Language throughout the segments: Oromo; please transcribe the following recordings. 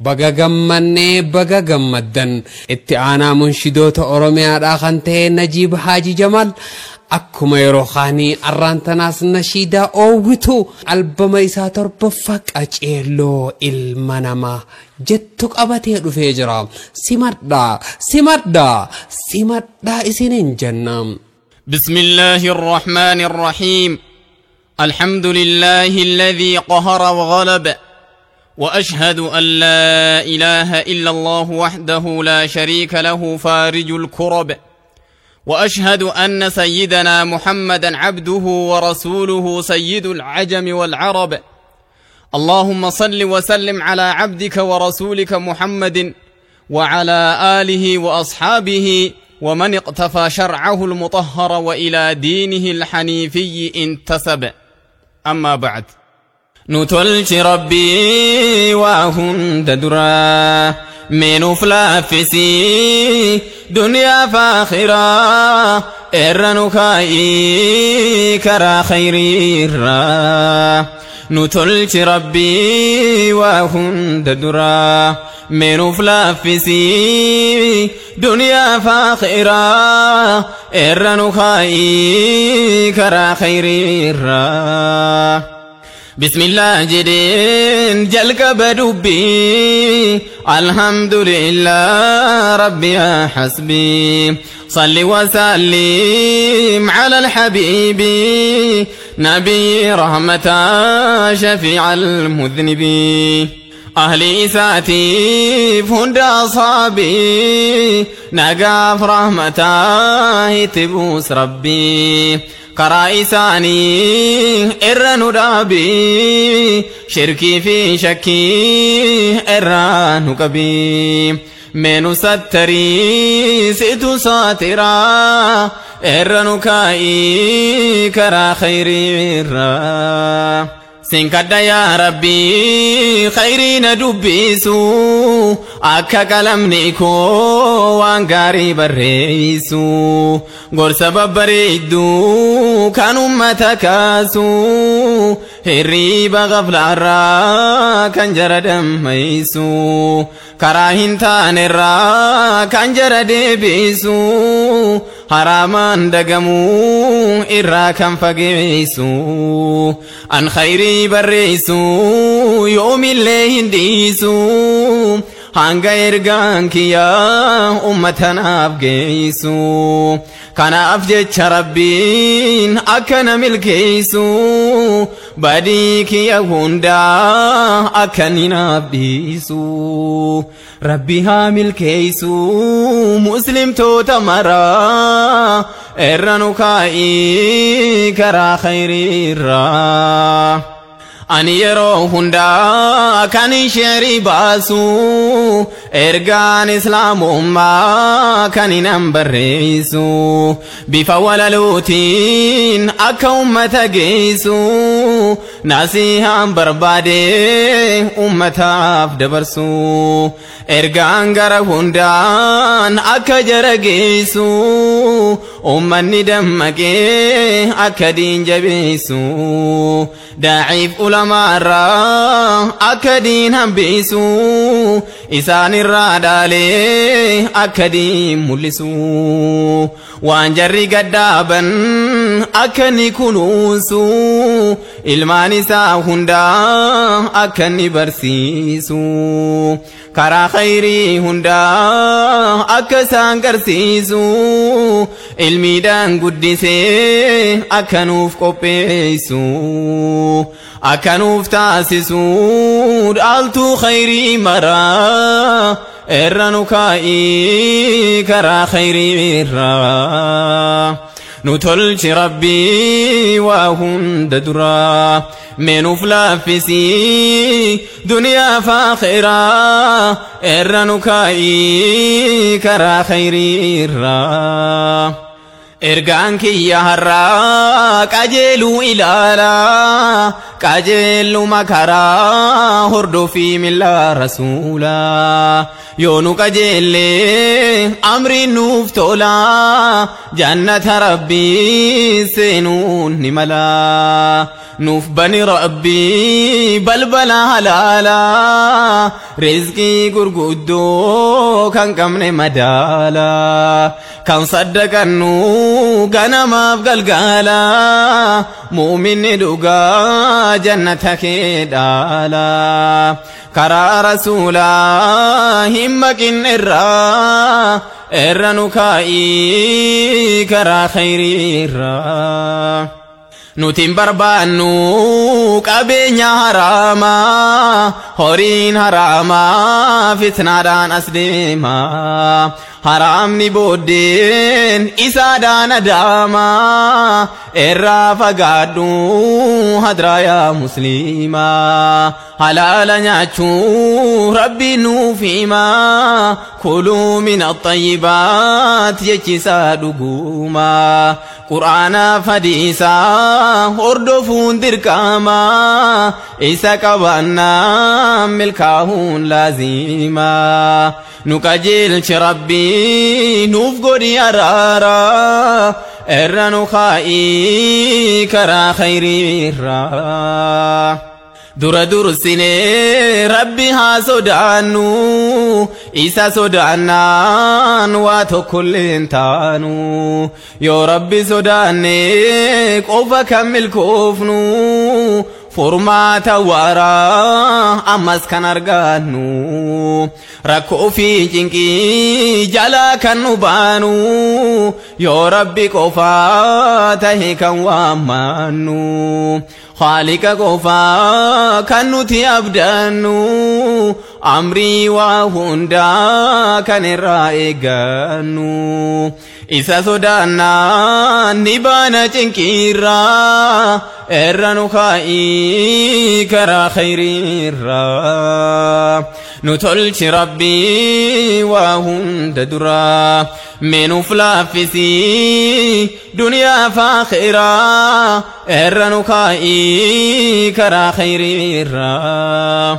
Baga gammannee baga gammaddan. Itti aanaa munshidoota Oromiyaadhaa kan ta'e Najiib Haaji Jamaal akkuma yeroo kaanii arraan tanaas nashiidaa oowwitu albama isaa torbaffaa qaceelloo ilma namaa jettu qabatee dhufee jira. Simadhaa, simadhaa, simadhaa isiniin jenna. بسم الله الرحمن الرحيم. الحمد لله الذي قهر وغلب، وأشهد أن لا إله إلا الله وحده لا شريك له فارج الكرب، وأشهد أن سيدنا محمدا عبده ورسوله سيد العجم والعرب. اللهم صل وسلم على عبدك ورسولك محمد وعلى آله وأصحابه ومن اقتفى شرعه المطهر وإلى دينه الحنيفي انتسب. أما بعد، نتلش ربي وهند درا من فلافسي دنيا فاخرة إرنكاي كرا خيري را. نتلش ربي وهند درا من فلافسي دنيا فاخرة إرنكاي كرا خيري را. بسم الله جدين جلك بدبي، الحمد لله ربي حسبي، صل وسلم على الحبيب نبي رحمة شفيع المذنبين. أهلي ساتي فند أصحابي نقاف رحمته تبوس ربي، قرائساني إرن رابي شركي في شكي إران كبي، من ستري ست ساترا إرن كاي كرا خيري را. سنكد يا ربي خيرين دبيسو أكا كلامنيكو وانغاري بريسو، غور سبب بريدو كانوا متكاسو هريب غفل را كان جرى دميسو، كراهن تان را كان جرى دبيسو، حرامان دقمو إرا كان فقيسو، أن خيري بريسو يوم اللي هنديسو، hanga ergaan kiyyaa uummatanaaf geessu. Kanaaf jecha Rabbiin akka na milkeessu, badii kiyya hundaa akka inni naaf dhiisu. Rabbi haa milkeessu muslimtoota maraa, irra nu kaa'ii karaa khayriirraa. Ani yeroo hundaa kan sheerii baasu, ergaan islaamummaa kan hinan barreessu, bifa walaluutiin akka ummata geessu, nasihaan barbaade ummataaf dabarsu, ergaan gara hundaan akka jara geessu, ummanni dammaqee akka diin jabeessu, daaciif ulamaarraa akka diin hambisu, isaanirraa dhaalee akka diin mul'isu, waan jarri gaddaaban akka ni kunuunsu, ilmaan isaa hundaa akka ni barsiisu, karaa khayrii hundaa akka isaan garsiisu, ilmiidhaan guddisee akka nuuf qopheessu, akka nuuf taasisu dhaaltuu khayrii maraa, irra nu kaa'ii karaa khayriirraa. Nu tolchi Rabbii waa hunda duraa, mee nuuf laaffisii duniyaa fi akhiraa, irra nu kaa'ii karaa khayriirraa. Ergaan kiyya har'aa qajeeluu ilaalaa qajeeluma karaa hordofii millaa rasuulaa yoo nu qajeellee amriin nuuf tolaa jannata rabbii seenuun ni malaa nuuf bani rabbii balbala halaalaa rizqii gurguddoo kan qabne madaalaa kan saddaqannu ganamaaf galgala muuminni dhugaa jannata kee dhaala karaa rasuulaa hin maqin irraa irra nu kaa'ii karaa khayrii irraa. Nuti hin barbaannu qabeenya haraamaa horiin haraamaa fitnaadhaan as deema haraamni booddeen isaadhaan adaama irraa fagaadhu hadraa yaa musliimaa halaala nyaachuu rabbi nuuf hima kuluu min axayyibaat jechisaa dhuguma qur'aanaaf hadiisaa hordofuun dirqama isa qabannaa milkaahuun laazima nu qajeelchi rabbii nuuf godhi araara irra nu kaa'ii karaa khayrii irraa. Dura dursinee rabbi haa sodaannu isa sodaannaan waa tokkollee hin taanu yoo rabbi sodaanne qofa kan milkoofnu furmaata waaraa ammas kan argannu rakkoo fi cinqii jalaa kan nu baanu yoo rabbi qofaa tahe kan waammannu Khaliqa qofaa kan nuti abdannu amrii waa hundaa kan irraa eeggannu isa sodaannaan ni baana cinqiirraa irra nu kaa'ii karaa khayriirraa nu tolchi rabbii waa hunda duraa mee nuuf laaffisii duniyaa fi akhiraa irra nu kaa'ii karaa khayriirraa.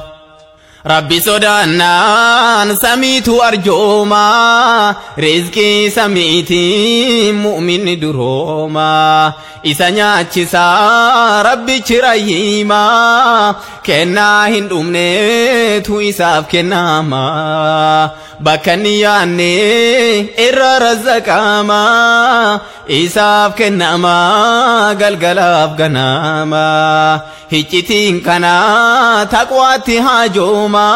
Rabbi sodaannaan samiitu arjooma rizqii samiitiin mu'minni durooma isa nyaachisaa rabbichi rayyiima kennaa hin dhumneetu isaaf kennama bakka inni yaanne irra razzaqama isaaf kennama galgalaaf ganama hiccitiin kana taqwaatti haajooma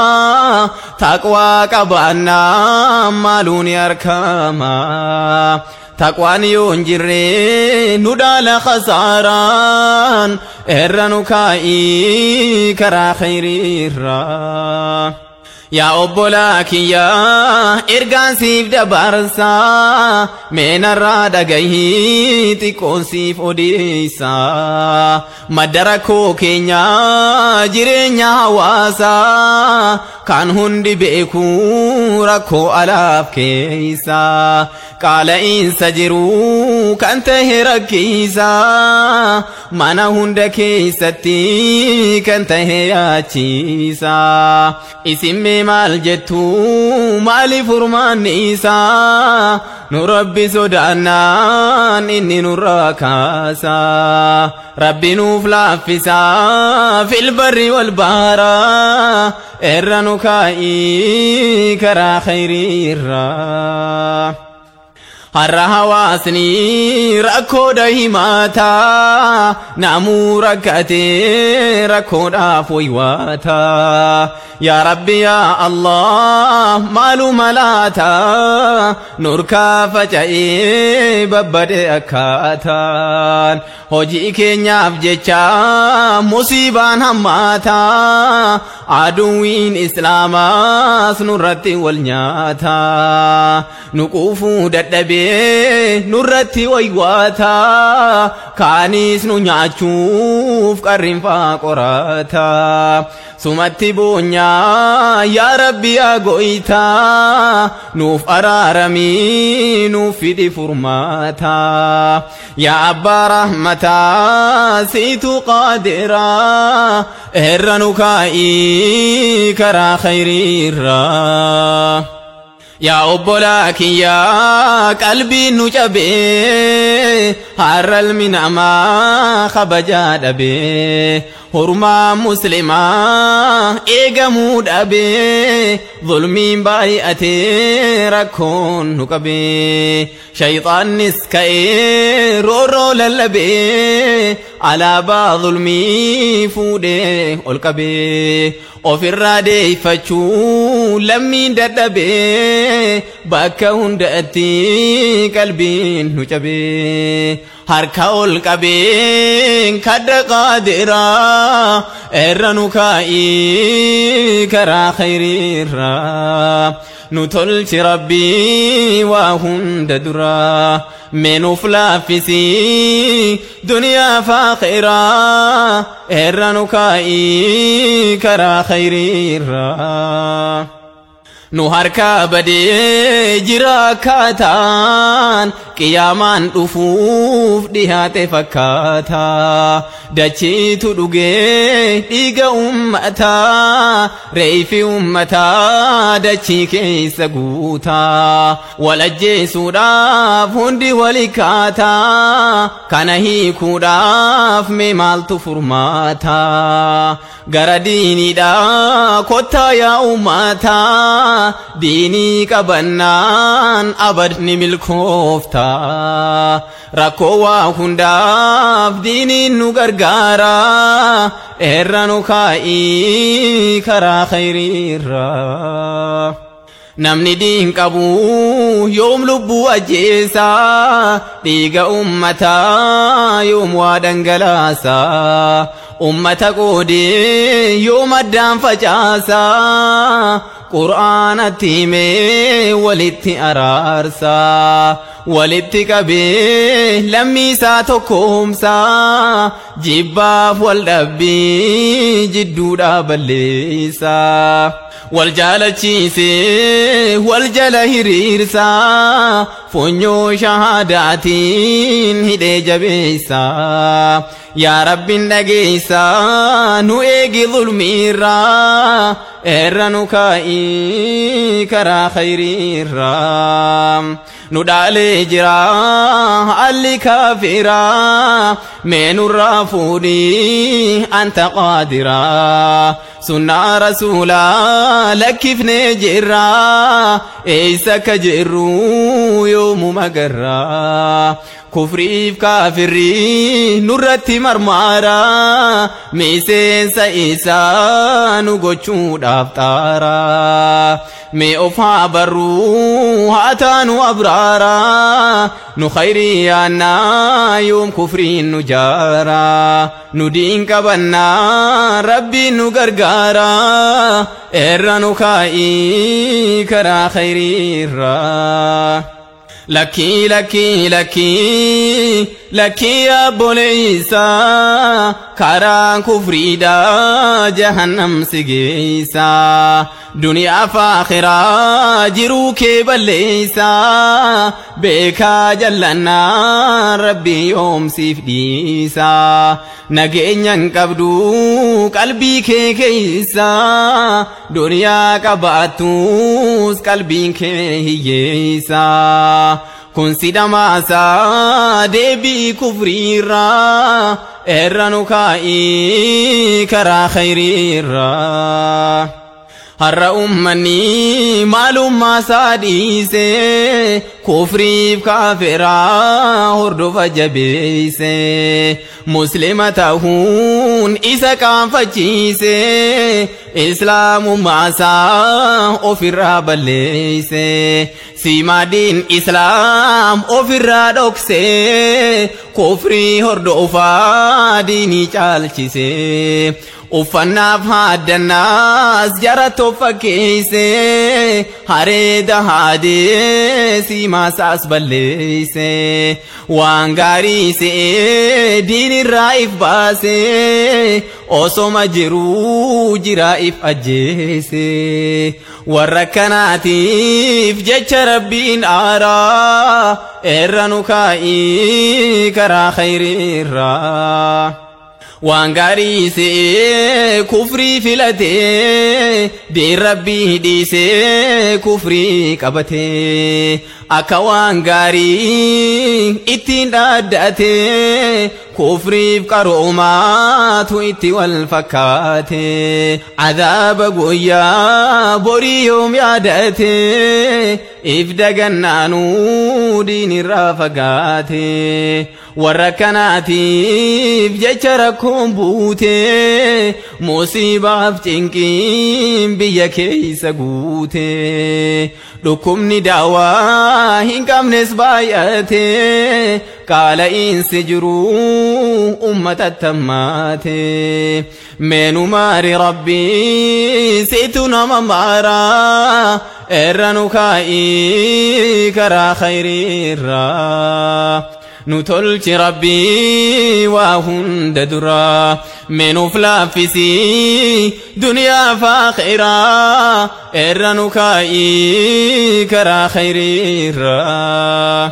taqwaa qabaannaa maaluun harkama taqwaan yoo hin jirre nu dhaala khasaaraan irra nu kaa'ii karaa khayriirraa. Yaa obbolaa kiyyaa ergaan siif dabarsaa meenarraa dhagahii xiqqoon siif odeessaa madda rakkoo keenyaa jireenya hawaasaa kan hundi beeku rakkoo alaaf keeysaa qaala'iinsa jiru kan tahe rakkisaa mana hunda keessatti kan tahe yaachisaa isin mee maal jettu maaliif furmaanni isaa nu rabbi sodaannaan inni nurraa kaasaa rabbi nuuf laaffisaa fil barri wal baaraa irra nu kaa'ii karaa khayriirraa. Har'a hawaasni rakkoodha himataa namuu rakkatee rakkoodhaaf waywaata yaa rabbi yaa Allah maaluma laata nurkaa faca'ee babbade akkaataan hojii keenyaaf jecha musiibaan hammaata aduwwiin islaamaas nurratti wal nyaata nu quufuu dadhabee Rakkatee nurratti waywaata kaanis nu nyaachuuf qarrinfaa qorata sumatti boonyaa yaa Rabbi yaa goytaa nuuf araaramii nuuf fidi furmaata yaa abbaa rahmataa siitu qaadiraa irra nu kaa'ii karaa khayriirraa. Yaa obbolaa kiyyaa qalbiin nu cabee har'a ilmi namaa kabajaa dhabee hormaa muslimaa eegamuu dhabee zulmiin baay'atee rakkoon nu qabee shayxaannis ka'ee roorroo lallabee alaabaa zulmii fuudhee ol qabee ofirraa deeffachuu lammiin dadhabee bakka hundatti qalbiin nu cabee harka ol qabeen kadda qaadiraa irra nu kaa'ii karaa khayriirraa nu tolchi Rabbii waa hunda duraa mee nuuf laaffisii duniyaa fi akhiraa irra nu kaa'ii karaa khayriirraa. Nu harkaa badee jira akkaataan qiyaamaan dhufuuf dhiyaate fakkaata dachiitu dhugee dhiiga ummataa reeyfi ummataa dachii keessa guutaa wal ajjeesuudhaaf hundi wali kaataa kana hiikuudhaaf mee maaltu furmaata gara diiniidhaa kottaa yaa ummataa diinii qabannaan abadni milkoofta rakkoo waa hundaaf diiniin nu gargaara irra nu kaa'ii karaa khayriirraa. Namni diin qabu yoom lubbuu ajjeesaa dhiiga ummataa yoom waa dhangalaasaa ummata qoodee yoom addaan facaasaa qur'aanatti himee walitti araarsaa walitti qabee lammiisaa tokkoomsaa jibbaaf wal dhabbii jidduudhaa balleessaa. Wal jaalachiisee wal jala hiriirsaa funyoo shahaadaatiin hidhee jabeessaa yaa Rabbiin dhageessaa nu eegi zulmiirraa irra nu kaa'ii karaa khayriirraa. Nu dhaalee jira alli kaafiraa mee nurraa fuudhii anta qaadiraa sunnaa rasuulaa lakkifnee jirraa eessa akka jirru yoomuma garraa kufriif kaafirrii nurratti marmaaraa miseensa isaa nu gochuudhaaf xaaraa mee of haa barruu haa taanu abraaraa nu khayrii yaannaa yoom kufriin nu jaaraa nu diin qabannaa rabbiin nu gargaaraa irra nu kaa'ii karaa khayriirraa. Lakkii lakkii lakkii lakkii obboleessaa karaan kufriidhaa jahannam si geessaa duniyaa fi akhiraa jiruu kee balleessaa beekaa jallannaa Rabbi yoom siif dhiisaa nageenya hin qabdu qalbii kee keessaa duniyaa qabaattus qalbiin kee hiyyeessaa. Kun si dhamaasaa deebii kufriirraa irra nu kaa'ii karaa khayriirraa. Har'a ummanni maalummaa isaa dhiisee kufriif kaafiraa hordofa jabeessee muslima ta'uun isa qaanfachiisee islaamummaa isaa ofirraa balleessee siimaadiin islaam ofirraa dhoksee kufrii hordofaa diinii caalchisee. Uffannaaf haaddannaas jara tofakkeeyse hareeda haadee siimaasaas balleeyse waan gaarii se'ee diinirraa if baase osoma jiruu jiraa if ajjeese warra kanaatiif jecha rabbiin aaraa irra nu kaa'ii karaa khayriirraa. Waan gaarii se'ee kufrii filatee diin rabbii dhiisee kufrii qabatee akka waan gaarii ittiin dhaaddatee kufriif qaroomaatu itti wal fakkaate adaaba guyyaa borii yoom yaadatee if dagannaanuu diinirraa fagaate warra kanaatiif jecha rakkoon buute musiibaaf cinqiin biyya keessa guute dhukkubni daawaa hin qabnes baay'ate qaala'iinsi jiru ummata tammaate meenumaari rabbii situ nama maaraa irra nu kaa'ii karaa khayriirraa. Nu tolchi rabbii waa hunda duraa meenuuf laaffisii duniyaa fi akhiraa irra nu kaa'ii karaa khayriirraa.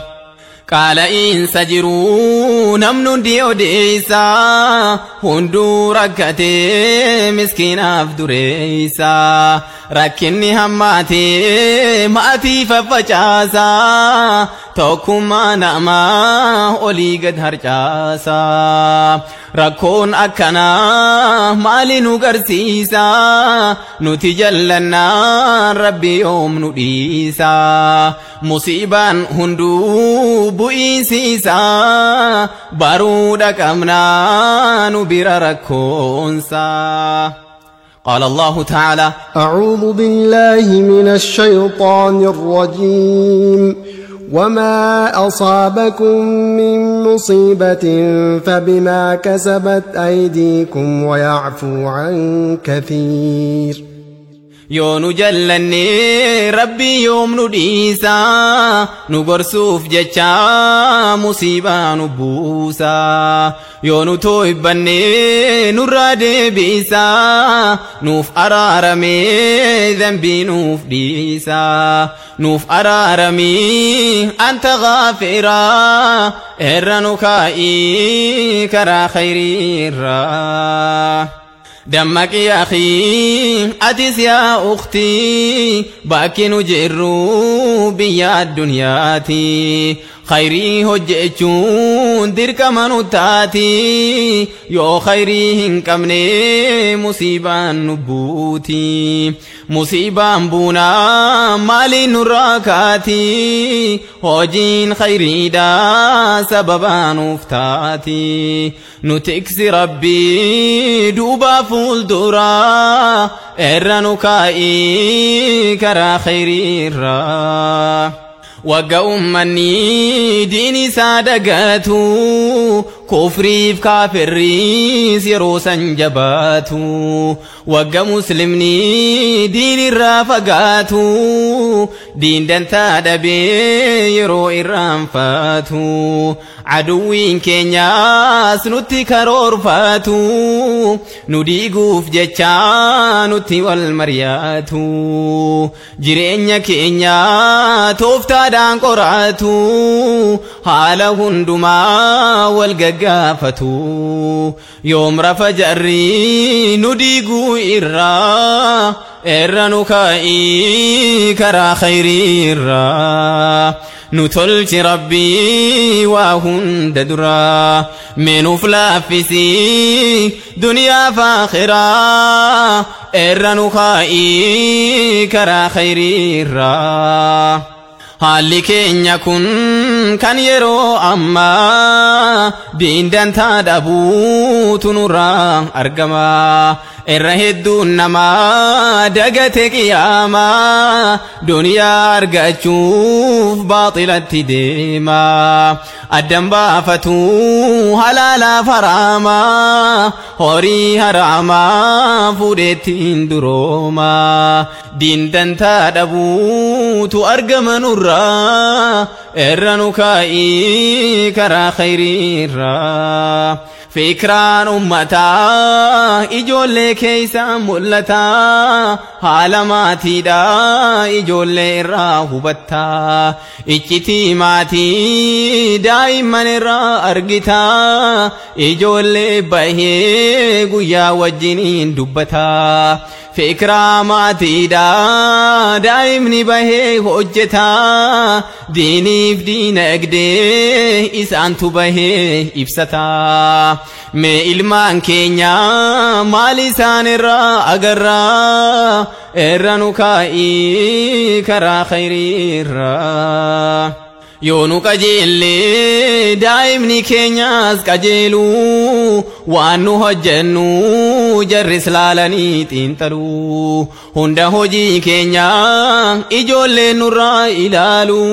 Qaala'iinsa jiruu namni hundi odeessaa hunduu rakkatee miskiinaaf dureessaa rakkinni hammaatee maatii faffacaasaa tokkummaa namaa olii gad harcaasaa rakkoon akkanaa maali nu garsiisaa nuti jallannaan rabbi yoom nu dhiisaa musiibaan hunduu bu'iinsiisaa baruudha qabnaa nu bira rakkoonsaa. قال الله تعالى أعوذ بالله من الشيطان الرجيم وما أصابكم من مصيبة فبما كسبت أيديكم ويعفو عن كثير. Yoo nu jallanne rabbi yoom nu dhiisaa nu gorsuuf jecha musiibaa nu buusaa yoo nu tooybanne nurraa deebisaa nuuf araaramee dambii nuuf dhiisaa nuuf araaramii anta gaafiraa irra nu kaa'ii karaa khayriirraa. Dammaqi akhi atis yaa ukhtii bakki nu jirru biyya addunyaati khayrii hojjechuun dirqama nu taati yoo khayrii hin qabne musiibaan nu buuti musiibaan buunaa maaliin nurraa kaati hojiin khayriidha sababaa nuuf taati nu tiksi rabbii duuba fuulduraa irra nu kaa'ii karaa khayriirraa. Wagga ummanni diin isaa dagatu kufriif kaafirriis yeroo san jabaatu wagga muslimni diin irraa fagaatu diin dantaa dhabee yeroo irraanfatu aduwwiin keenyaas nutti karoorfatu nu diiguuf jecha nutti wal mari'atu jireenya keenya tooftaadhaan qoratu haala hundumaa wal gaggaafatu yoom rafa jarri nu diiguu irraa irra nu kaa'ii karaa khayriirraa. Nu tolchi rabbii waa hunda duraa meenuuf laaffisii duniyaa fi akhiraa irra nu kaa'ii karaa khayriirraa. Haalli keenya kun kan yeroo ammaa Diin dantaa dhabuutu nurraa argama. Irra hedduun namaa dagate qiyaamaa, duniyaa argachuuf baaxilatti deema. Addan baafatu halaalaaf haraamaa, horii haraamaa fuudheettiin durooma. Diin dantaa dhabuutu argama nurraa, irra nu kaa'ii karaa khayriirraa. Fikiraan ummataa ijoollee keessa mul'ata, haala maatiidha ijoollee irraa hubatta. Iccitii maatii daa'imman irraa argita, ijoollee bahee guyyaa wajjiniin dubbata. Fikiraa maatiidha daa'imni bahee hojjeta, diiniif diinagdee isaantu bahee ibsata. Mee ilmaan keenya maal isaan irraa agarraa? Irra nu kaa'ii karaa khayriirraa. Yoo nu qajeellee daa'imni keenyas qajeelu, waan nu hojjennu jarris laalanii xiinxalu. Hunda hojii keenya ijoolleen nurraa ilaalu,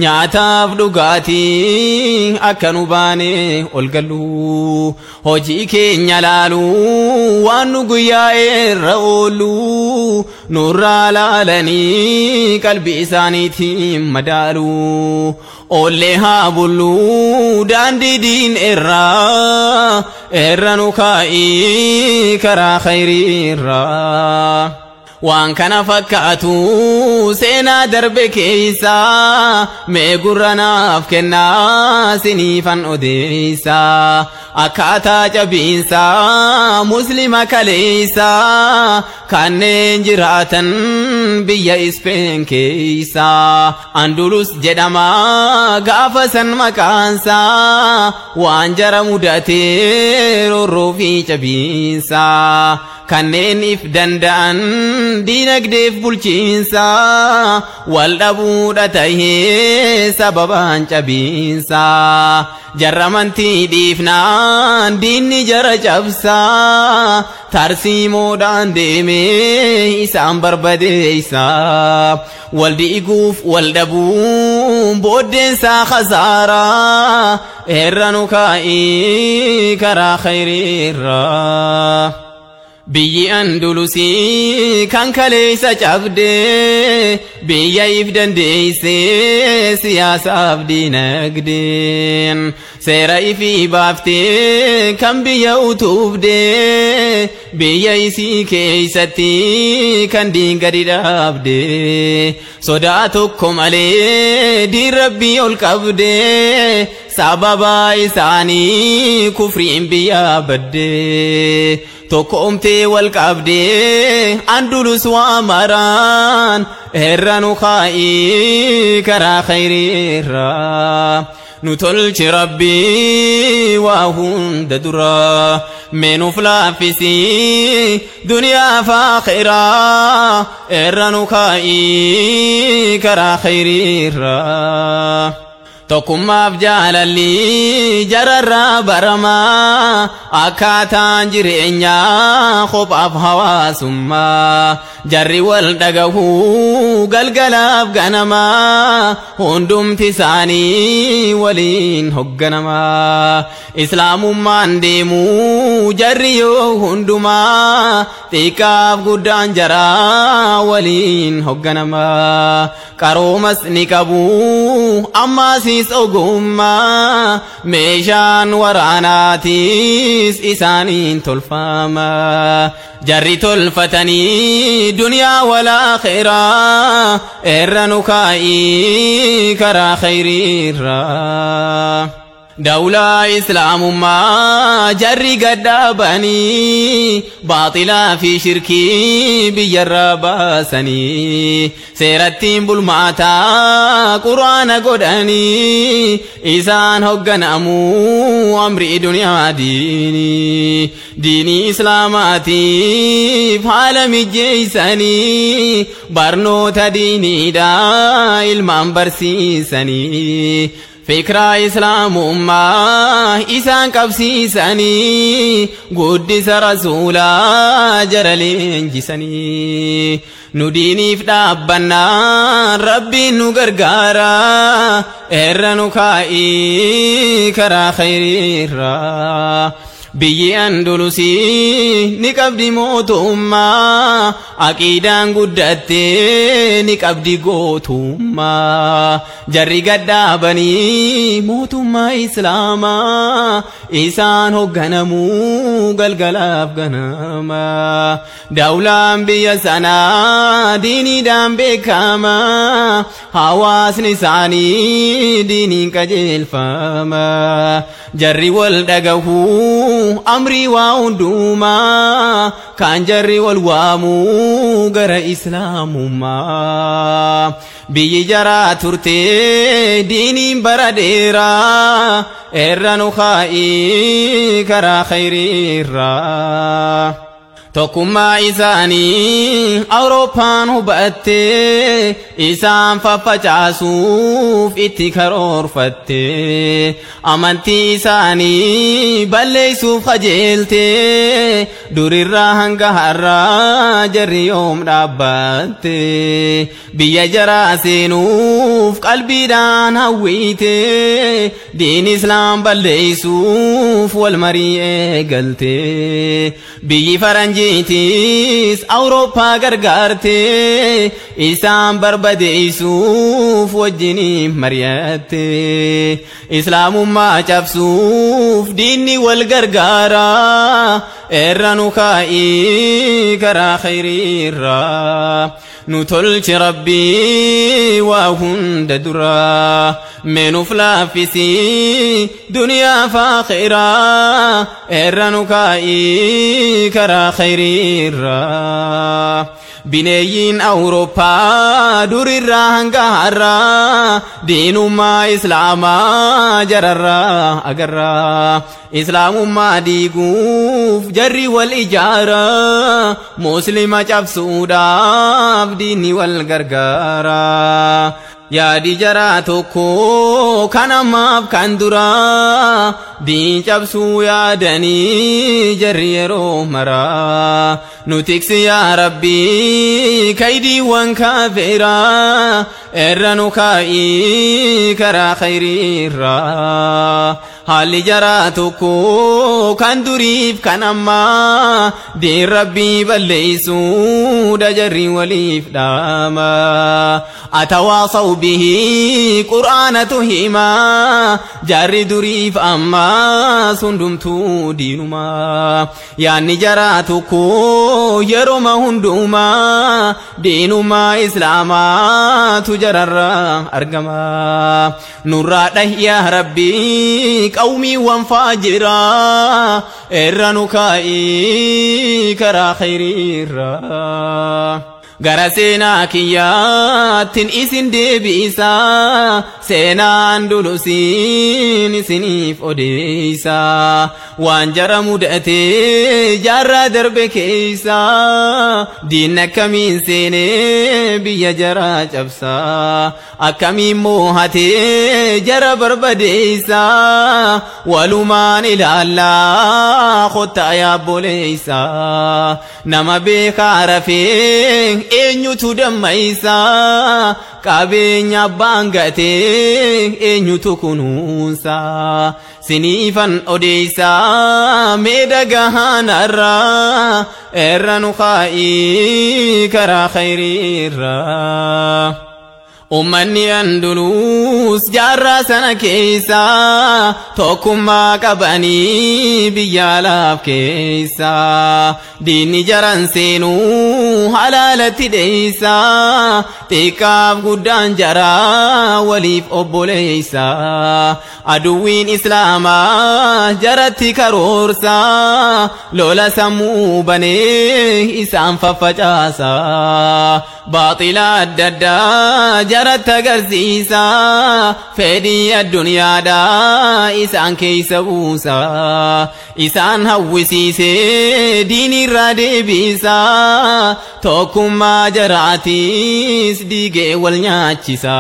nyaataaf dhugaatii akka nu baane ol gallu. Hojii keenya laalu, waan nu guyyaa irra oollu nurraa laalanii qalbii isaaniitiin madaalu. Oollee haa bullu daandii diin irraa, irra nu kaa'ii karaa khayriirraa. Waan kana fakkaatu seenaa darbe keessa, mee gurra naaf kennaa siniifan odeessa. Akkaataa cabiinsa muslima kaleessa, kanneen jiraatan biyya Ispeen keessa. Andulus jedhama gaafa san maqaansa, waan jara mudatee roorroo fi cabiinsa. Kanneen if danda'an diinagdeef bulchiinsa, wal dhabuudha tahee sababaan cabiinsa. Jarra amantii dhiifnaan diinni jara cabsa, tarsiimoodhaan deemee isaan barbadeessa. Wal diiguuf wal dhabuun booddeensaa khasaaraa, irra nu kaa'ii karaa khayriirraa. Biyyi Andalusii kan kaleessa cabdee, biyya if dandeessee siyaasaaf diinagdeen, seera ifii baaftee kan biyya utuufdee, biyya isii keessatti kan diin gadi dhaabdee, sodaa tokko malee diin rabbii ol qabdee, sababa isaanii kufriin biyya baddee. Tokkoomtee wal qabdee Andulus waa maraan, irra nu kaa'ii karaa khayriirraa. Nu tolchi rabbii waa hunda dura, mee nuuf laaffisii duniyaa fi akhiraa, irra nu kaa'ii karaa khayriirraa. Tokkummaaf jaalalli jararraa baramaa, akkaataan jireenyaa kophaaf hawaasummaa. Jarri wal dhagahuu galgalaaf ganamaa, hundumti isaanii waliin hogganamaa. Islaamummaan deemuu jarri yoo hundumaa, xiqqaaf guddaan jaraa waliin hogganamaa. Qaroomas ni qabu ammaasiis ogummaa, meeshaan waraanaatiis isaaniin tolfama. Jarri tolfatanii duniyaa wal akhiraa, irra nu kaa'ii karaa khayriirraa. Dawlaa islaamummaa jarri gadhaabanii, baaxilaa fi shirkii biyyarraa baasanii, seerattiin bulmaataa quraana godhanii, isaan hogganamuu amrii duniyaa diinii. Diinii islaamaatiif haala mijeessanii, barnoota diiniidha ilmaan barsiisanii. Fikraa islaamummaa isaan qabsiisanii guddisa rasuulaa jara leenjisanii. Nu diiniif dhaabbannaan rabbiin nu gargaara irra nu kaa'ii karaa khayriirraa. Biyyi Andalusii ni qabdi mootummaa aqiidaan guddattee ni qabdi gootummaa. Jarri gadhaabanii mootummaa islaamaa isaan hoogganamuu galgalaaf ganama. Dawlaan biyya sanaa diiniidhaan beekama hawaasni isaanii diiniin qajeelfama. Jarri wal dhagahuu amrii waa hundumaa kan jarri wal waamuu gara islaamummaa. Biyyi jaraa turtee diiniin bara dheeraa irra nu kaa'ii karaa khayriirraa. Tokkummaa isaanii Awurooppaan hubattee isaan faffacaasuuf itti karoorfatte. Amantii isaanii balleessuuf qajeelte durirraa hanga har'aa jarri yoom dhaabbatte. Biyya jaraa seenuuf qalbiidhaan hawwiite diin islaam balleessuuf wal marii eegalte. Biyyi faranjiitis Awurooppaa gargaarte isaan barbadeessuuf wajjiniin mari'atte. Islaamummaa cabsuuf diinni wal gargaara irra nu kaa'ii karaa khayriirraa. Nu tolchi rabbii waa hunda duraa mee nuuf laaffisii duniyaa fi akhiraa irra nu kaa'ii karaa khayriirraa. Bineeyyiin Awurooppaa durirraa hanga har'aa diinummaa islaamaa jararraa agarraa. Islaamummaa diiguuf jarri wal ijaara muslima cabsuudhaaf diinni wal gargaara. Yaadi jaraa tokko kan ammaaf kan duraa diin cabsuu yaadanii jarri yeroo maraa. Nu tiksi yaa rabbii kaydiiwwan kaafiraa irra nu kaa'ii karaa khayriirraa. Haalli jaraa tokko kan duriif kan ammaa diin rabbii balleessuudha jarri waliif dhaama. Atawaasaw bihi qur'aanatu himaa jarri duriif ammaa hundumtuu diinumaa. Yaanni jaraa tokko yeroma hundumaa diinumaa islaamaatu jararraa argama. Nurraa dhahi yaa rabbii qawmiiwwan faajiraa irra nu kaa'ii karaa khayriirraa. Gara seenaa kiyyaattiin isin deebisa seenaa Andalusiin isiniif odeessa. Waan jara mudatee jaarraa darbe keessa diinni akkamiin seenee biyya jaraa cabsa akkamiin moohatee jara barbadeessa. Walumaan ilaallaa kottaa yaabboleessa nama beekaa rafee eenyutu dammaysa qabeenya abbaan gatee eenyutu kunuunsa. Siniifan odeessa mee dhagahaanarraa irra nu kaa'ii karaa khayriirraa. Uummanni Andalus jaarraa sana keessa tokkummaa qabanii biyya alaaf keessa diinni jaran seenuu halaalatti dheessa xiqqaaf guddaan jaraa waliif obboleessa. Aduwwiin islaamaa jaratti karoorsa lola sammuu banee isaan faffacaasa. Baaxila adda addaa Jaratti agarsiisa fedhii addunyaadhaa isaan keessa buusa isaan hawwisiisee diinirraa deebisa tokkummaa jaraatiis diigee wal nyaachisa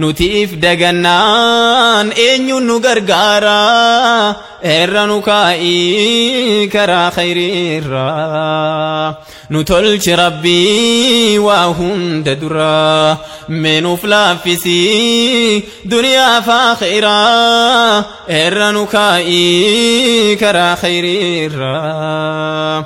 nutiif dagannaan eenyuun nu gargaara irra nu kaa'ii karaa khayriirraa nu tolchi rabbii waa hunda dura meenuuf laaffisii duniyaa fi akhiraa irra nu kaa'ii karaa khayriirraa.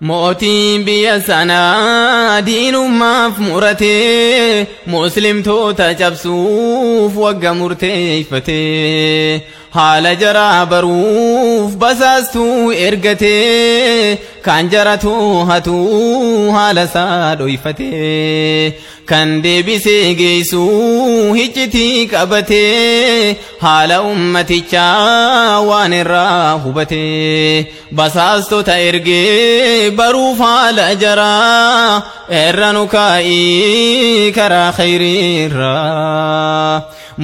Mootiin biyya sanaa diinummaaf muratee muslimtoota cabsuuf wagga murteeffatee haala jaraa baruuf basaastuu ergatee kan jara too'atu haala isaa dhoyfatee kan deebisee geessuu hiccitii qabatee haala ummatichaa waan irraa hubatee basaastota ergee baruuf haala jaraa irra nu kaa'ii karaa khayriirraa.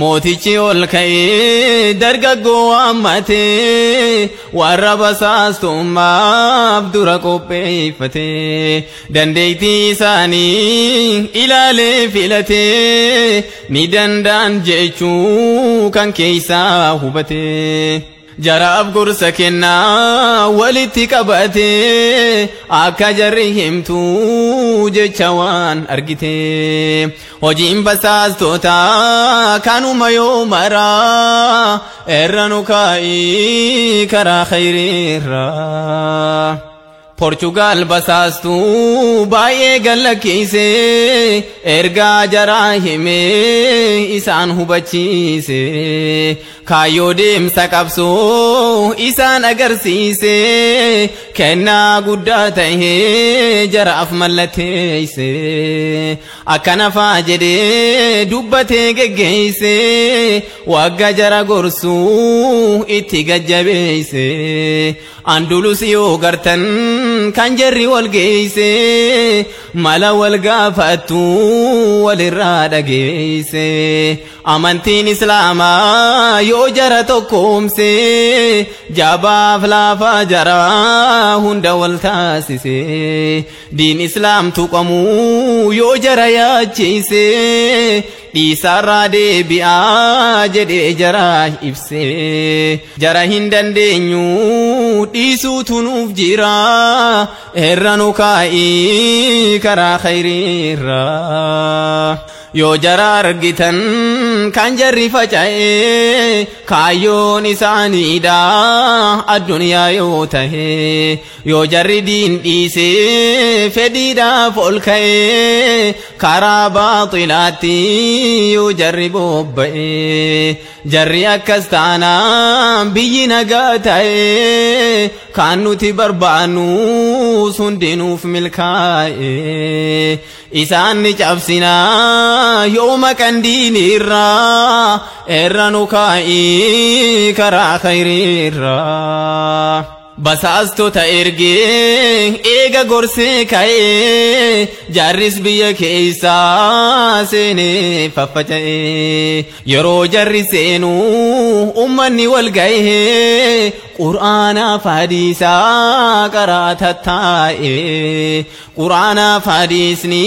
Mootichi ol ka'ee dargaggoo waammatee warra basaastummaaf dura qopheeffatee dandeettii isaanii ilaalee filatee ni danda'an jechuu kan keessaa hubatee. Jaraaf gorsa kennaa walitti qabatee akka jarri himtuu jecha waan argite. Hojiin basaastota kanuma yoo maraa irra nu kaa'ii karaa khayriirraa. Portugal basaastuu baay'ee gallakkise ergaa jaraa himee isaan hubachiise kaayyoo deemsa qabsoo isaan agarsiise kennaa guddaa ta'ee jaraaf mallatteesse akkana faa jedhee dubbatee geggeesse wagga jara gorsuu itti gajjabeesse Andulus yoo gartan kan jarri wal geesse mala wal gaafattu walirraa dhageesse amantiin islaamaa yoo jara tokkoomse jabaaf laafaa jara hunda wal taasise diin islaam tuqamuu yoo jara yaachise dhiisaarraa deebi'aa jedhee jara ibse jara hin dandeenyu dhiisuutu nuuf jira irra nu kaa'ii karaa khayriirraa. Yoo jara argitan kan jarri faca'ee kaayyoon isaaniidha addunyaa yoo tahe yoo jarri diin dhiisee fedhiidhaaf ol ka'ee karaa baaxilaatti yoo jarri bobba'ee jarri akkas taanaan biyyi nagaa ta'ee kan nuti barbaannu hundinuuf milkaa'e isaan ni cabsinaa yoo maqan diinirraa irra nu kaa'ii karaa khayriirraa. Basaastota ergee eega gorsee ka'ee jarris biyya keessaa seenee faffaca'ee yeroo jarri seenuu ummanni wal ga'ee qur'aanaaf hadiisaa qaraa tattaa'ee qur'aanaaf hadiisni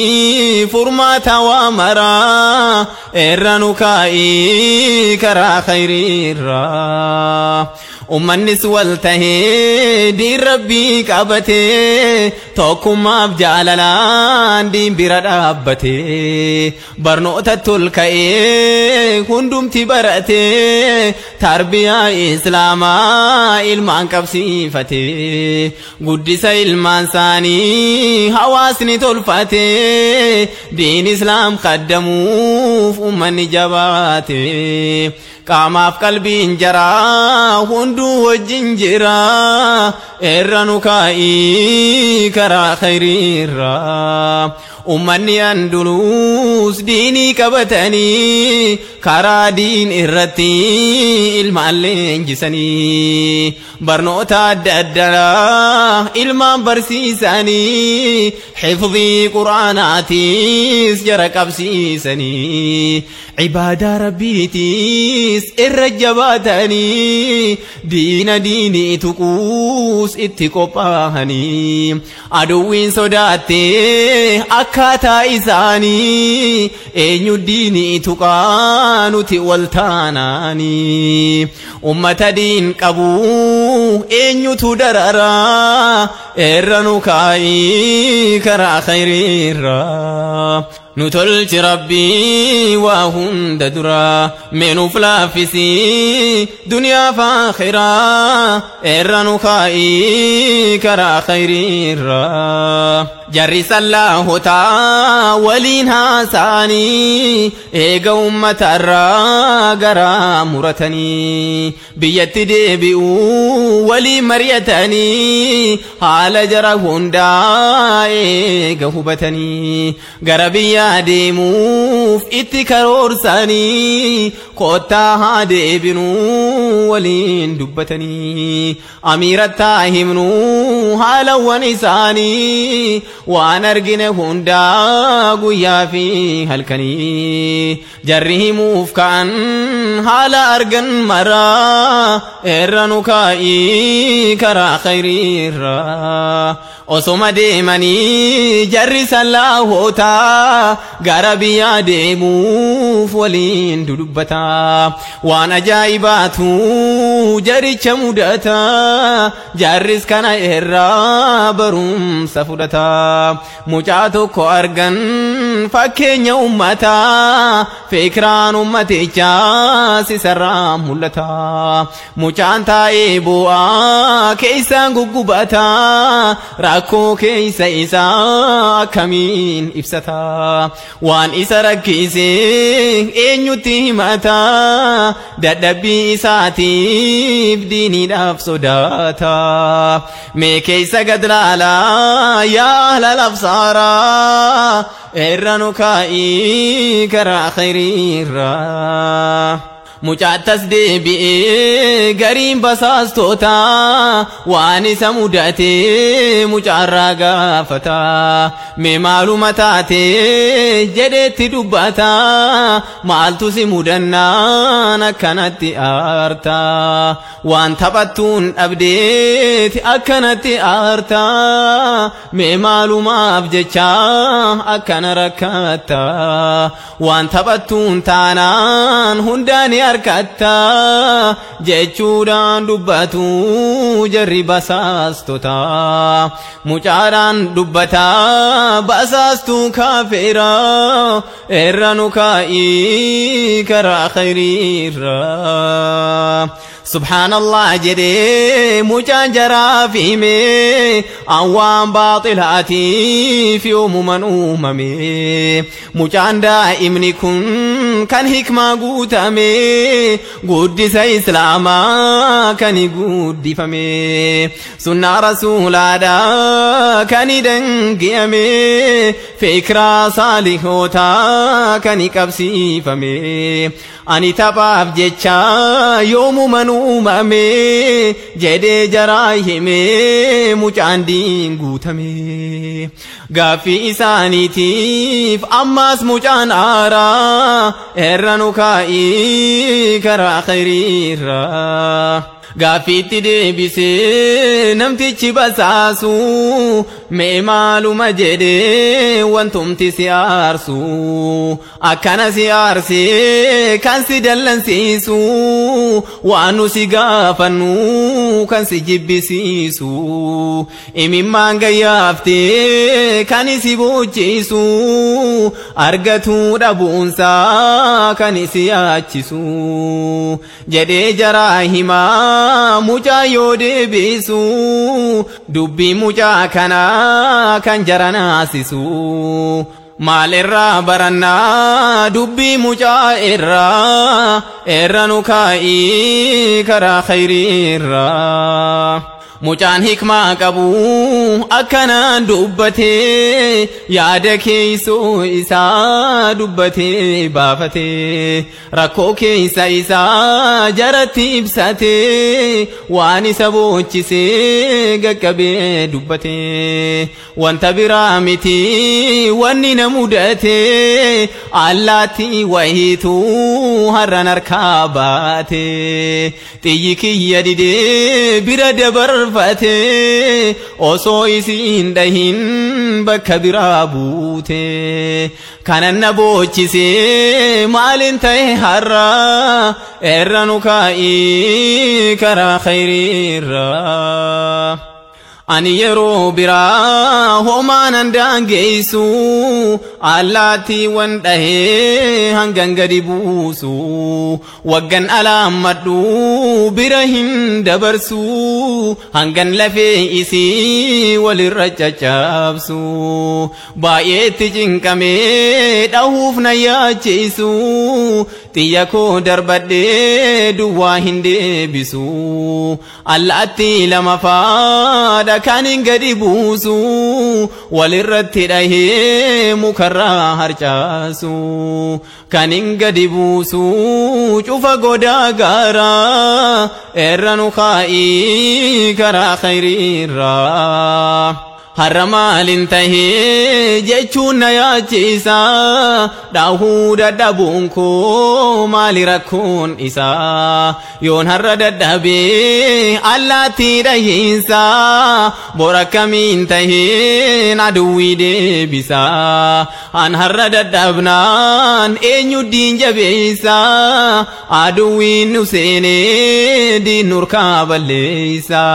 furmaata waa maraa irra nu kaa'ii karaa khayriirraa. Ummannis wal tahee diin rabbii qabatee tokkummaaf jaalalaan diin bira dhaabbatee barnoota tol ka'ee hundumti baratee tarbiyaa islaamaa ilmaan qabsiifatee guddisa ilmaan isaanii hawaasni tolfatee diin islaam qaddamuuf ummanni jabaatee. Qaamaaf qalbiin jaraa hunduu wajjin jira irra nu kaa'ii karaa khayriirraa. Ummanni Anduluus diinii qabatanii karaa diin irratti ilmaan leenjisanii barnoota adda addaa ilmaan barsiisanii xifdii quraanaatiis jara qabsiisanii cibaadaa rabbiitiis irra jabaatanii diina diinii tuquus itti qophaa'anii aduwwiin sodaattee akkaataa isaanii eenyu diinii tuqaa nuti wal taanaanii ummata diin qabu eenyutu dararaa irra nu kaa'ii karaa khayriirraa nu tolchi rabbii waa hunda dura mee nuuf laaffisii duniyaa fi akhiraa irra nu kaa'ii karaa khayriirraa jarri sallaahotaa waliin haasaanii eega uummatarraa garaa muratanii biyyatti deebi'uu waliin mari'atanii haala jara hundaa eega hubatanii gara biyyaa deemuuf itti karoorsanii kottaa haa deebinuu waliin dubbatanii amiirattaa himnuu haalawwan isaanii waan argine hundaa guyyaa fi halkanii jarri himuuf ka'an haala argan maraa irra nu kaa'ii karaa khayriirraa osoma deemanii jarri sallaahotaa gara biyyaa deemuuf waliin dudubbataa waan ajaa'ibaatu jaricha mudata jarris kana irraa barumsa fudhata mucaa tokko argan fakkeenya ummataa fikiraan ummatichaa sisarraa mul'ata mucaan taa'ee bu'aa keessaan guggubata rakkoo keessa isaa akkamiin ibsata waan isa rakkise eenyutti himata dadhabbii isaatiif diiniidhaaf sodaata mee keessa gad laalaa yaa ahlal absaaraa irra nu kaa'ii karaa khayriirraa. Mucaattas deebi'ee gariin basaastota waan isa mudate mucaarraa gaafata mee maaluma taate jedheetti dubbata maaltu si mudannaan akkanatti aarta waan taphattuun dhabdeeti akkanatti aarta mee maalumaaf jecha akkana rakkatta waan taphattuun taanaan hundaani harkatta jechuudhaan dubbatu jarri basaastota mucaadhaan dubbata basaastuu kaafeera irra nu kaa'ii karaa khayriirraa. Subhaanallah jedhee mucaan jaraaf hime awwaan baaxilaatiif yoomuman uumame mucaan daa'imni kun kan hikmaa guutame guddisa islaamaa kan guddifame sunnaa rasuulaadhaa kan dangi'ame fikiraa saalihootaa kan qabsiifame ani taphaaf jecha yoomuman uumame jedhee jaraa hime mucaan diin guutame gaaffii isaaniitiif ammaas mucaan aaraa irra nu kaa'ii karaa khayriirraa. Gaaffiitti deebisee namtichi basaasu mee maaluma jedhee wantumti si aarsu akkana si aarsee kan si dallansiisu waan nu si gaafannu kan si jibbisiisu imimmaan gayyaaftee kan si bochiisu argatuu dhabuunsaa kan si yaachisu jedhee jaraa himaa mucaa yoo deebisu dubbii mucaa kanaa kan jara naasisu maalirraa barannaa dubbii mucaa irraa irra nu kaa'ii karaa khayriirraa. Mucaan hikmaa qabu akkanaan dubbatee yaada keessoo isaa dubbatee baafatee rakkoo keessa isaa jaratti ibsatee waan isa boochisee gaqqabee dubbatee wanta biraa miti wanni na mudatee allaatti wayiitu har'an harkaa baatee xiyyi kiyya didee bira dabarfatee osoo isiin dhahin bakka biraa buute kanan na boochisee maalin ta'e har'a irra nu kaa'ii karaa khayriirra. Ani yeroo biraa homaanan daangeessu allaattiiwwan dhahee hangan gadi buusu waggan alaammadhu bira hin dabarsu hangan lafee isii walirra caccabsu baay'eetti cinqamee dhahuuf na yaachisu xiyya koo darbadhee duwwaa hin deebisu allaattii lama faadha kan hin gadi buusu walirratti dhahee mukarraa harcaasu kan hin gadi buusu cufa godaa gaaraa irra nu kaa'ii karaa khayriirraa. Har'a maalin tahee jechuun na yaachisa dhahuu dadhabuun koo maali rakkoon isaa yoon har'a dadhabee allaattii dhahiinsa bor akkamiin taheen aduwwii deebisa an har'a dadhabnaan eenyu diin jabeessa aduwwiin nu seenee diin nurkaa balleessa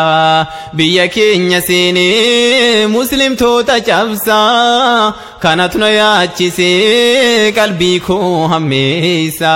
biyya keenya seenee muslimtoota cabsaa kanatu na yaachisee qalbii koo hammeessa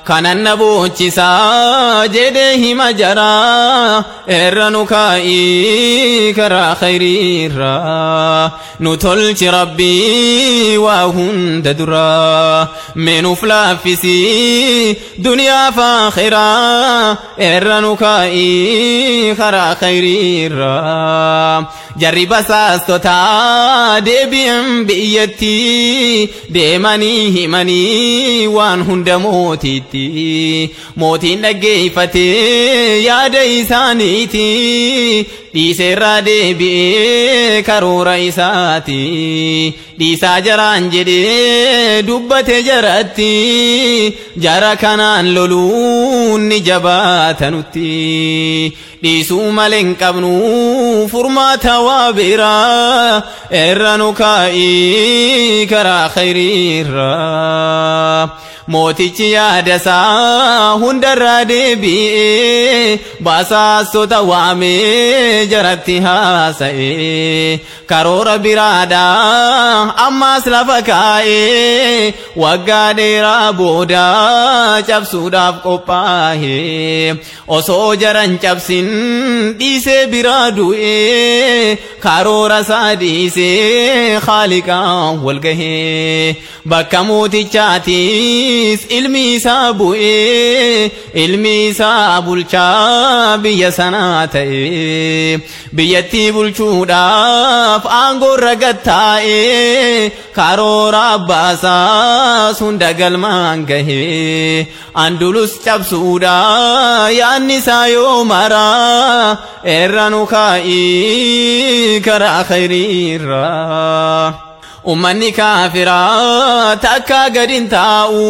kanan na boochisaa jedhee hima jaraa irra nu kaa'ii karaa khayriirraa nu tolchi rabbii waa hunda duraa mee nuuf laaffisii duniyaa fi akhiraa irra nu kaa'ii karaa khayriirraa jarri basaastotaa deebi'an biyyatti deemanii himanii waan hunda mootiitti mootiin dhaggeeffatee yaada isaaniiti dhiiseerraa deebi'ee karoora isaati dhiisaa jaraan jedhee dubbate jaratti jara kanaan loluun ni jabaatanutti dhiisuu malee hin qabnu furmaata waa biraa irra nu kaa'ii karaa khayriirraa. Mootichi yaada isaa hundarraa deebi'ee basaastota waamee jaratti haasa'ee karoora biraadhaa ammaas lafa kaa'ee waggaa dheeraa booda cabsuudhaaf qophaa'ee osoo jaran cabsin dhiisee biraa du'ee karoora isaa dhiisee Khaaliqaan wal gahee bakka mootichaati ilmi isaa bu'ee ilmi isaa bulchaa biyya sanaa ta'ee biyyattii bulchuudhaaf aangoo irra gattaa'ee karoora abbaasaas hunda galmaan gahee Andulus cabsuudhaa yaadni isaa yoo maraa irra nu kaa'ii karaa khayriirraa. Ummanni kaafiraa takka gadi hin taa'u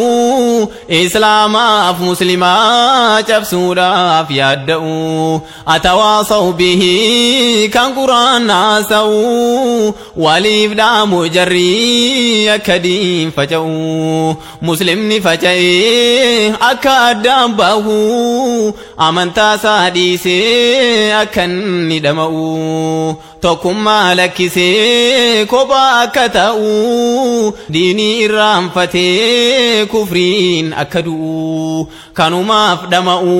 islaamaaf muslimaa cabsuudhaaf yaadda'u atawaasaw bihi kan quraan haasa'u waliif dhaamu jarri akka diin faca'u muslimni faca'ee akka addaan bahu amantaa isaa dhiisee akka inni dhama'u tokkummaa lakkisee kophaa akka ta'u diinii irraanfatee kufriin akka du'u kanumaaf dhama'u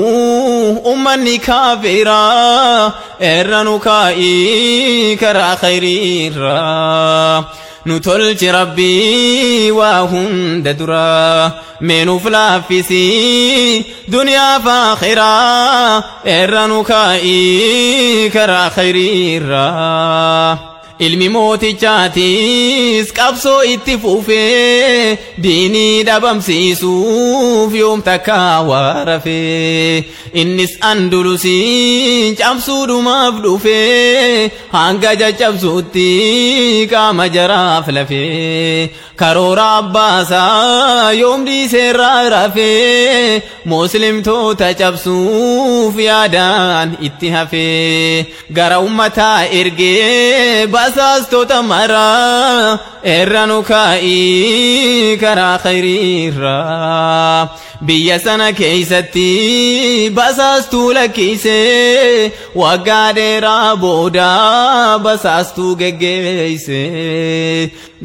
ummanni kaafiraa irra nu kaa'ii karaa khayriirraa. Nu tolchi Rabbii waa hunda dura mee nuuf laaffisi duniyaa fi akhiraa irra nu kaa'ii karaa khayriirraa. Ilmi mootichaatis qabsoo itti fufee diinii dhabamsiisuuf yoom takka waa rafee innis Andalusii cabsuudhumaaf dhufee hanga caccabsuutti qaama jaraaf lafee karoora abbaasaa yoom dhiiseerraa rafee muslimtoota cabsuuf yaadaan itti hafee gara ummataa ergee basaastota maraa irra nu kaa'ii karaa khayriirraa. Biyya sana keessatti basaastuu lakkisee waggaa dheeraa booda basaastuu geggeesse.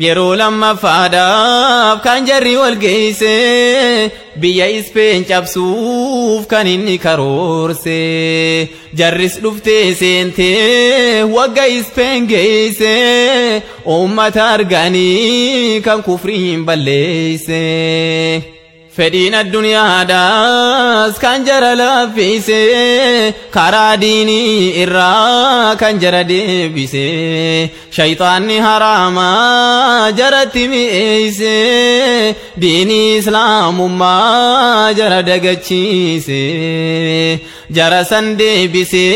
Yeroo lammaffaadhaaf kan jarri wal geesse biyya Ispeen cabsuuf kan inni karoorse. Jarris dhuftee seentee wagga Ispeen geesse uummata arganii kan kufriin balleesse. Fedhiin addunyaadhaas kan jara laaffise karaa diinii irraa kan jara deebise shayxaanni haraamaa jaratti mi'eeyse diinii islaamummaa jara dagachiise jara san deebise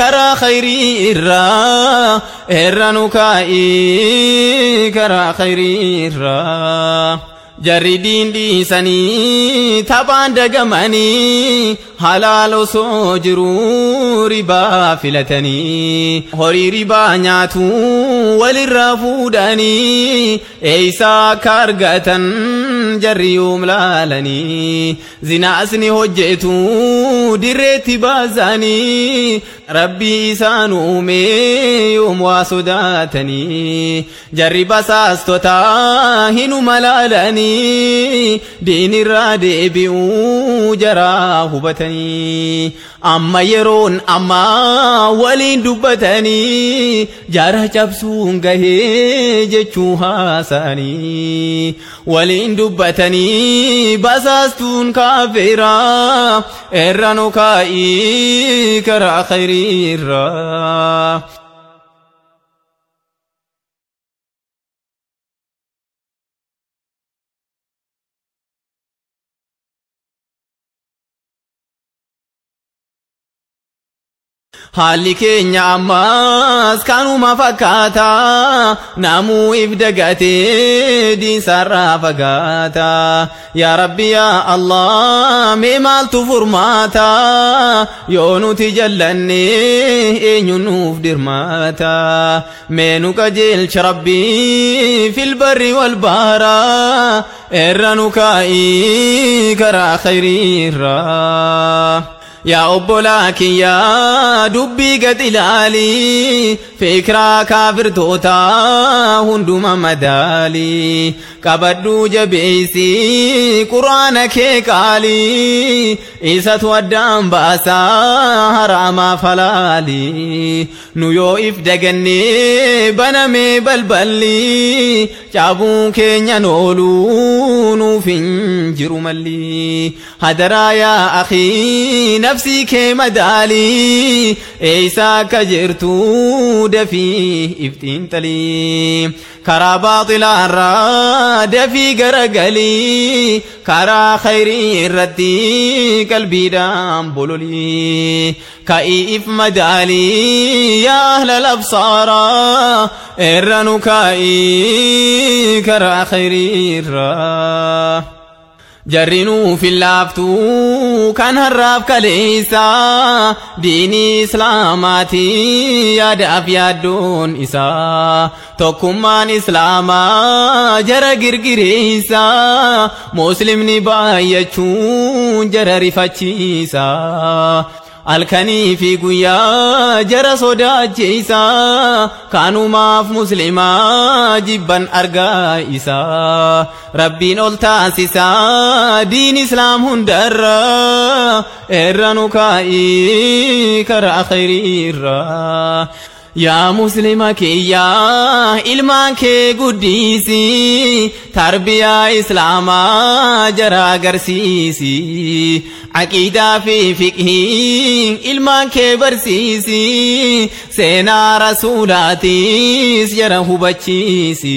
karaa khayrii irraa irra nu kaa'ii karaa khayrii irraa. Jarri diin dhiisanii taphaan dagamanii halaal osoo jiruu ribaa filatanii horii ribaa nyaatu walirraa fuudhanii eeysaa akka argatan jarri yoom laalanii zinaas ni hojjetu dirreetti baasanii rabbii isaan uume yoom waa sodaatanii jarri basaastota hinuma laalanii diinirraa deebi'uu jaraa hubatanii amma yeroon amma waliin dubbatanii jara cabsuun gahee jechuu haasa'anii waliin dubbatanii basaastuun kaafeeraa irra nu kaa'ii karaa khayriirraa. Haalli keenya ammas kanuma fakkaata namuu if dagatee diinsarraa fagaata. Yaa Rabbi yaa Allah mee maaltu furmaata yoo nuti jallanne eenyu nuuf dirmaata. Mee nu qajeelcha Rabbi fil barri wal bahra irra nu kaa'ii karaa khayriirraa. Yaa obbolaa kiyyaa dubbii gad ilaalii fikiraa kaafirtootaa hunduma madaalii qabadhuu jabeessii quraana kee qaalii isatu addaan baasaa haraamaaf halaalii nu yoo if dagannee banamee balballi caabuun keenya nooluu nuuf hin jiru malli hadaraa yaa akhii nafsii kee madaalii eeysaa akka jirtu dafii ifxiinxalii karaa baaxilaarraa dafii garagalii karaa khayrii irratti qalbiidhaan bololii ka'ii if madaalii yaa ahlal absaaraa irra nu kaa'ii karaa khayriirraa. Jarri nuuf hin laaftuu kan har'aaf kaleessa diinii islaamaati yaadaaf yaaddoon isaa tokkummaan islaamaa jara girgireessa muslimni baay'achuun jara rifachiisa. Halkanii fi guyyaa jara sodaachisa kanumaaf muslimaa jibban argaa isaa rabbiin ol taasisa diin islaam hundarra irra nu kaa'ii karaa khayriirraa. Yaa muslima kiyyaa ilmaan kee guddisi, tarbiyaa islaamaa jara agarsiisi, aqiidaa fi fiqhii ilmaan kee barsiisi, seenaa rasuulaatis jara hubachiisi,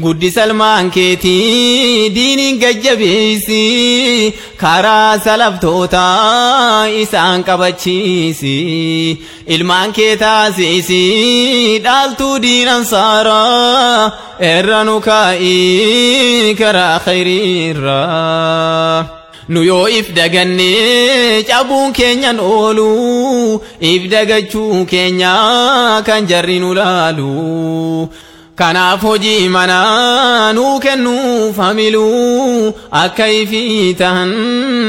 guddisa ilmaan keetii diiniin gajjabeessi, karaa salaftootaa isaan qabachiisi, ilmaan kee taasisi dhaaltuu diinan saaraa, irra nu kaa'ii karaa khayriirraa. Nu yoo if daganne cabuun keenyan oolu, if dagachuu keenya kan jarri nu laalu. Kanaaf hojii manaa nuu kennuuf hamilu, akka ifii tahan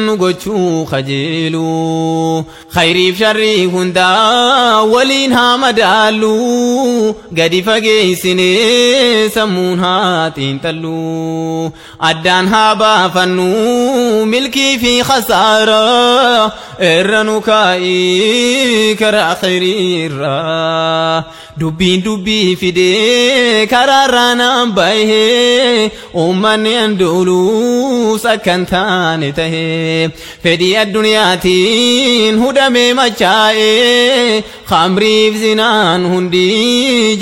nu gochuu kajeelu. Khayriif sharrii hundaa waliin haa madaallu, gadi fageessinee sammuun haa xiinxallu. Addaan haa baafannu milkii fi khasaaraa, irra nu kaa'ii karaa khayriirraa. Dubbiin dubbii fidee karaarraa naan bahee, uummanni anduuluus akka hin taane tahee, fedhii addunyaatiin hudhamee machaa'ee, khamriif zinaan hundi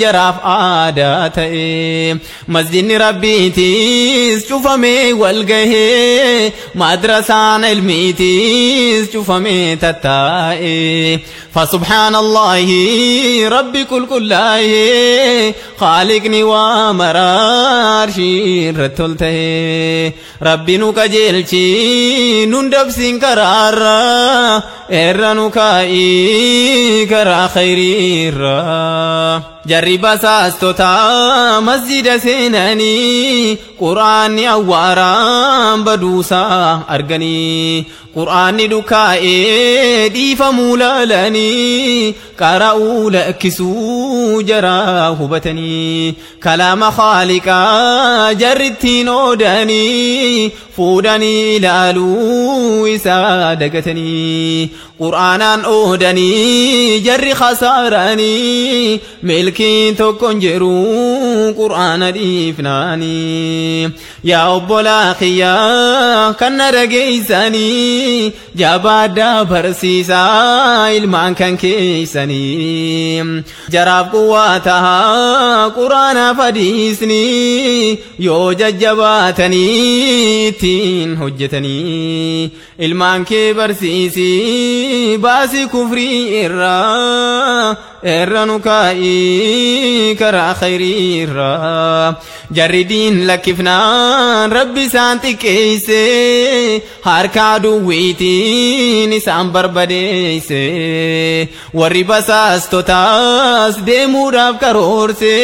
jaraaf aadaa ta'ee, masjidni rabbiitiis cufamee wal gahee, madrasaan ilmiitiis cufamee tattaa'ee. فسبحان الله ربي كل كله، خالقني ومرار شير تلته، ربي نكجلشي نندب سنكرار، إرنكاي كرا خيرير. Jarri basaastota masjida seenanii quraanni awwaaraan baduusaa arganii, quraanni dhukaa'ee dhiifamuu laalanii, qara'uu lakkisuu jaraa hubatanii, kalaama khaaliqaa jarrittiin oodanii, fuudhanii ilaaluu isaa dagatanii, quraanaan oodanii jarri khasaaranii, milkiin tokkon jiru quraana dhiifnaanii. Yaa obbolaa kiyyaa kan na dhageessanii, jabaaddaa barsiisaa ilmaan kan keessanii, jaraaf quwwaa tahaa quraanaaf hadiisni, yoo jajjabaatanii ittiin hojjetanii, ilmaan kee barsiisii baasii kufrii irraa, irra nu kaa'ii karaa khayriirraa. Jarri diin lakkifnaan rabbi isaan xiqqeesse, harka aduwwiitiin isaan barbadeesse, warri basaastotaas deemuudhaaf karoorse,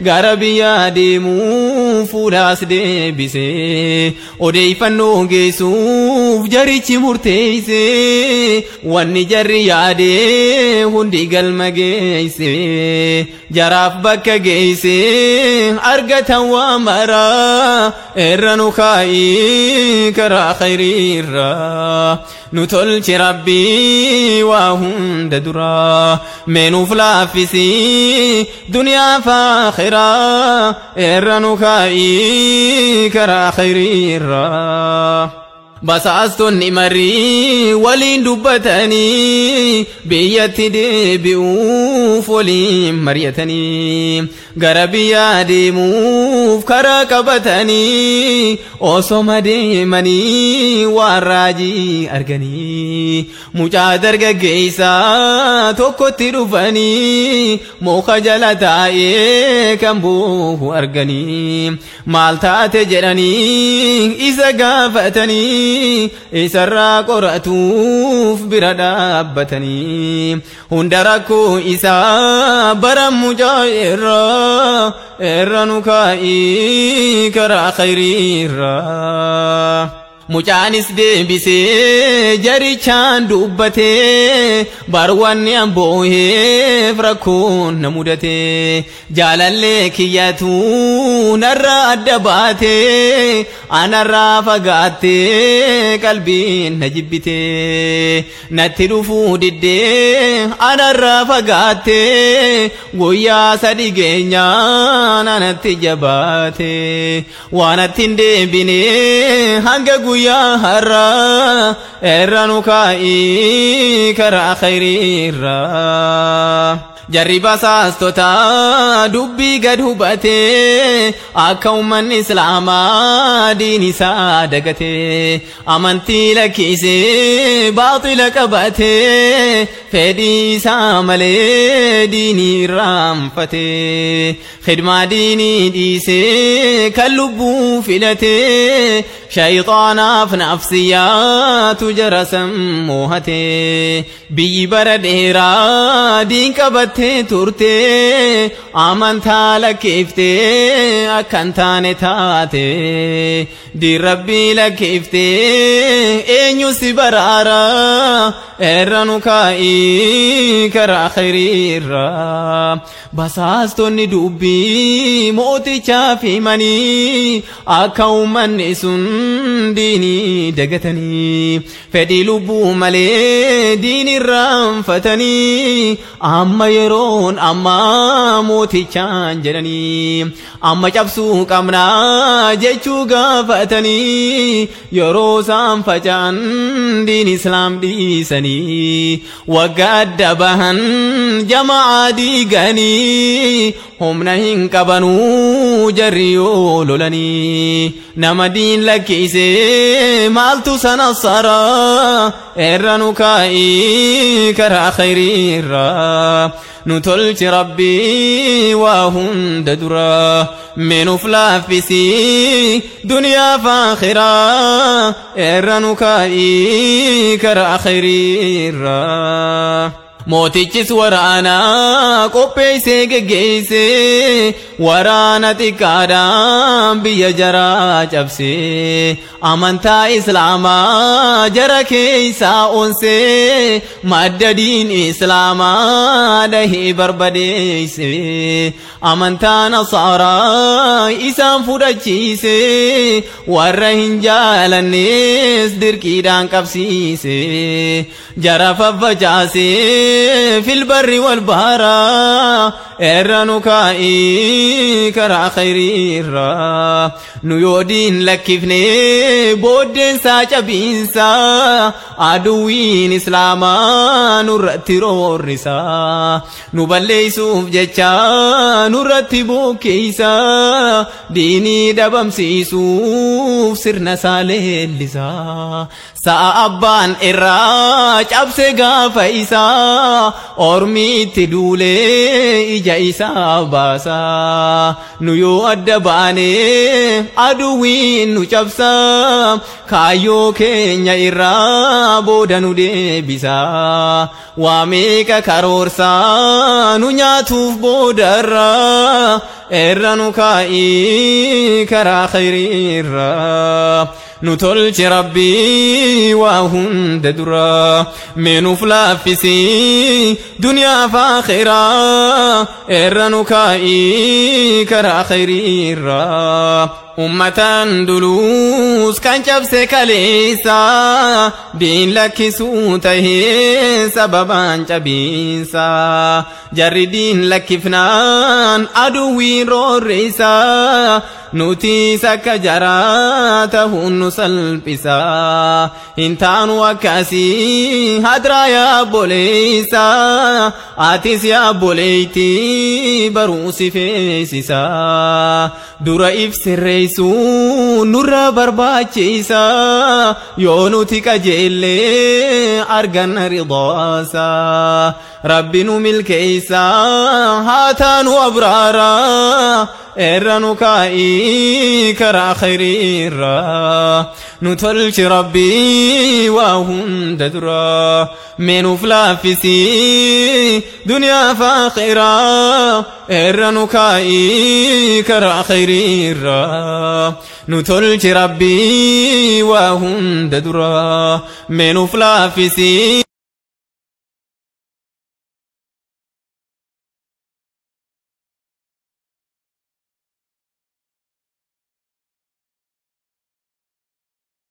gara biyyaa deemuu fuulaas deebise, odeeffannoo geessuuf jarichi murteesse, wanni jarri yaade hundi galma geesse, jaraaf bakka geesse argatan waa maraa, irra nu kaa'ii karaa khayriirraa. Nu tolchi rabbii waa hunda duraa, mee nuuf laaffisii duniyaa fi aakhiraa, irra nu kaa'ii karaa khayriirraa. Basaastonni marii waliin dubbatanii, biyyatti deebi'uuf waliin mari'atanii, gara biyyaa deemuuf karaa qabatanii, osoma deemanii waan raajii arganii, mucaa dargaggeessaa tokkotti dhufanii, muka jala taa'ee kan bu'u arganii, maal taate jedhanii isa gaafatanii, isarraa qoratuuf bira dhaabbatanii, hunda rakkoo isaa bara mucaa irraa, irra nu kaa'ii karaa khayriirraa. Mucaanis deebisee jarichaan dubbatee barwanni ambooheef rakkoon na mudate jaalallee kiyyatu narra adda baatee anarraa fagaattee qalbiin na jibbite natti dhufuu diddee anarraa fagaattee guyyaa sadi geenyaan anatti jabaate waan atti hin deebine hanga guyyaa har'a irra nu kaa'ii karaa khayriirra. Jarri basaastota dubbii gad hubatee akka uummanni islaamaa diin isaa dagatee amantii lakkisee baaxila qabatee fedhii isaa malee diinii irraanfatee khidmaa diinii dhiisee kan lubbuu filatee shayxaanaaf nafsiyaatu jara sammuhatee biyyi bara dheeraa diin qabatee turte amantaa lakkiftee akkan taane taate diin rabbii lakkiftee eenyu si baraara irra nu kaa'ii karaa khayriirra basaastonni dubbii mootichaaf himanii akka uummanni sun diinii dagatanii fedhii lubbuu malee diin irraanfatanii amma yeroon amma mootichaan jedhanii amma cabsuu qabnaa jechuu gaafatanii yeroo isaan faca'an diin islaam dhiisanii waggaa adda bahan jama'aa diiganii humna hin qabanuu jarri yoo lolanii nama diin lakkisee maaltu sana sara irra nu kaa'ii karaa khayriirra nu tolchi rabbii waa hunda dura minuuf laaffisii duniyaa fi aakhiraa irra nu kaa'ii karaa khayriirra. Mootichis waraana qopheessee geggeessee waraana xiqqaadhaan biyya jaraa cabsee amantaa islaamaa jara keessaa onsee madda diin islaamaa dhahee barbadeessee amantaa nasaaraa isaan fudhachiisee warra hin jaalannees dirqiidhaan qabsiisee jara faffacaasee في البر والبحر irra nu kaa'ii karaa khayriirra nu yoo diin lakkifne booddeensaa cabiinsa aduwwiin islaamaa nurratti roorrisa nu balleessuuf jecha nurratti bokkeessa diinii dhabamsiisuuf sirna isaa leellisa sa'a abbaan irraa cabse gaafa isaa ormi itti duulee ija isaa baasa nu yoo adda baane aduwwiin nu cabsa kaayyoo keenya irraa booda nu deebisa waa meeqa karoorsa nu nyaatuuf boodarra irra nu kaa'ii karaa khayriirra nu tolchi rabbii waa hunda dura mee nuuf laaffisii duniyaa fi aakhiraa irra nu kaa'ii karaa khayriirra. Ummatan duluus kan cabse kaleessa diin lakkisuu tahee sababaan cabiinsa jarri diin lakkifnaan aduwwiin roorreessa nutis akka jaraa tahuun nu salphisa hin taanu akkasii hadraa yaa obboleessa atis yaa obboleettii baruu si feesisa dura ibsirreessu nurra barbaachisa yoo nuti qajeellee arganna ridaasa rabbi nu milkeessa haa taanu abraara. Irra nu kaa'ii karaa khayriirraa nu tolchi rabbii waa hunda duraa mee nuuf laaffisii duniyaa fi akhiraa irra nu kaa'ii karaa khayriirraa nu tolchi rabbii waa hunda duraa mee nuuf laaffisii.